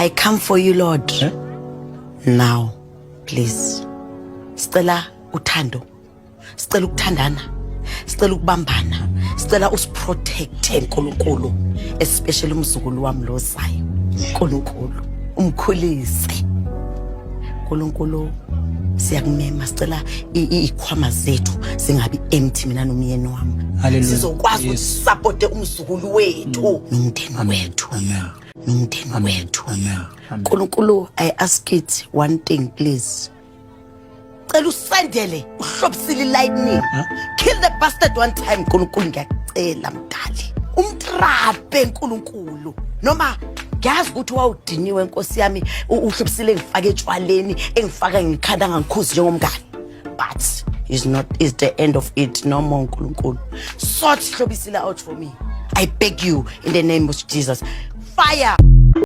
I come for you, Lord. Now, please. Sicela uthando. Sicela ukuthandana. Sicela ukubambana. Sicela usiprotecte, uNkulunkulu, especially umzukulu wami lozayo. uNkulunkulu, umkhulise. uNkulunkulu, siyakumema, sicela ikhwama zethu zingabi empty, mina nomyeni wami. Hallelujah. Sizokwazi ukuthi supporte umzukulu wethu nomndeni wethu. Amen. Nomndeni wethu. Amen. Nkulunkulu, I ask it one thing, please. Cela usendele uHlobisile lightning. Kill the bastard one time, Nkulunkulu, ngiyacela mdali. Umtrape, Nkulunkulu. Noma ngiyazi ukuthi wawudiniwe, Nkosi yami, uHlobisile ngifake etshwaleni, engifaka ngikhanda ngangikhuzi njengomngane. But is not is the end of it no more, Nkulunkulu. Sort Hlobisile out for me. I beg you in the name of Jesus. Fire.